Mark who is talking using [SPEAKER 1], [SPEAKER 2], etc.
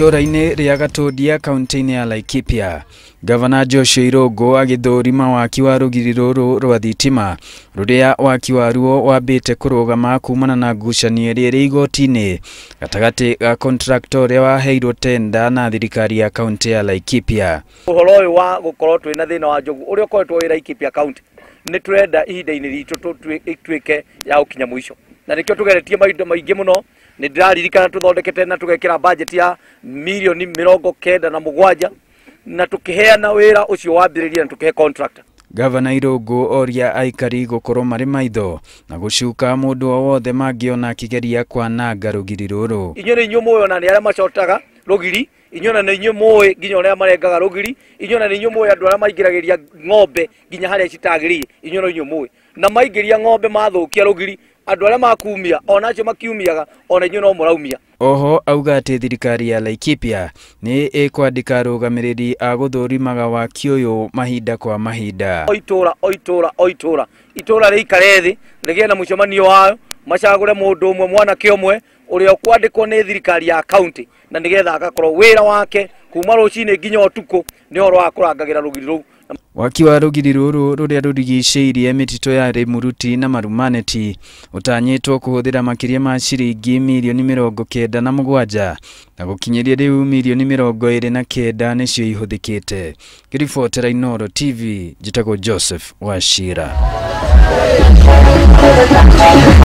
[SPEAKER 1] Itũũra-inĩ rĩa Gatundia kaunti-inĩ ya Laikipia, Gavana Joshua Irũngũ agĩthũrima waki wa rũgiri rũrũ rwa thitima rũrĩa waki waruo wambĩte kũrũgama kumana na ngucanio ĩrĩa ĩrĩ igoti-inĩ gatagatĩ ga contractor ũrĩa waheirwo tenda na thirikari ya kaunti ya Laikipia.
[SPEAKER 2] Ũhoro ũyũ wa gũkorwo twĩna thĩna wa njogu ũrĩa ũkoretwo wĩ Laikipia County nĩ tũrenda ihinda-inĩ ritũ ituĩke ya gũkinya mũico, na nĩkĩo tũgeretie mahinda maingĩ mũno. Nĩ ndĩraririkana tũthondekete na tũgekĩra budget ya mirioni 97 na tũkĩheana wĩra ũcio wambĩrĩria na tũkĩhe contractor.
[SPEAKER 1] Gavana Irũngũ oria aikari gũkorwo marĩ maitho na gũcuka mũndũ o wothe mangĩona akĩgeria kwananga rũgiri rũrũ.
[SPEAKER 2] Inyuĩ nĩ inyuĩ mũĩ ona nĩ arĩa macotaga rũgiri, inyuĩ ona nĩ inyuĩ mũĩ nginya ũrĩa marengaga rũgiri, inyuĩ ona nĩ inyuĩ mũĩ andũ arĩa maingĩragĩria ng'ombe nginya harĩa citagĩrĩire, inyuĩ no inyuĩ mũĩ. Na maingĩria ng'ombe mathũkia rũgiri, andũ arĩa makumia ona acio makiumiaga ona inyuĩ no mũraumia.
[SPEAKER 1] Oho auga atĩ thirikari ya Laikipia nĩ ĩkwandĩka arũgamĩrĩri a gũthũrimaga waki ũyũ mahinda kwa mahinda.
[SPEAKER 2] O itũra o itũra o itũra itũra rĩikare thĩ rĩgĩe na mũcemanio wayo, macagũre mũndũ ũmwe mwanake ũmwe ũrĩa ũkwandĩkwo nĩ thirikari ya county, na nĩgetha agakorwo wĩra wake kuma rũcinĩ nginya ũtukũ nĩ ũhoro wa kũrangagĩra rũgiri rũu.
[SPEAKER 1] Waki wa rũgiri rũrũ rũrĩa rũrigicĩirie mĩtitũ ya Rĩmuruti na Marumaneti ũtanyĩtwo kũhũthĩra makĩria ma ciringi mirioni 97 na gũkinyĩria rĩu mirioni 29 nĩcio ihũthĩkĩte. Ngĩribotera Inooro TV, njĩtagwo Joseph Wachira.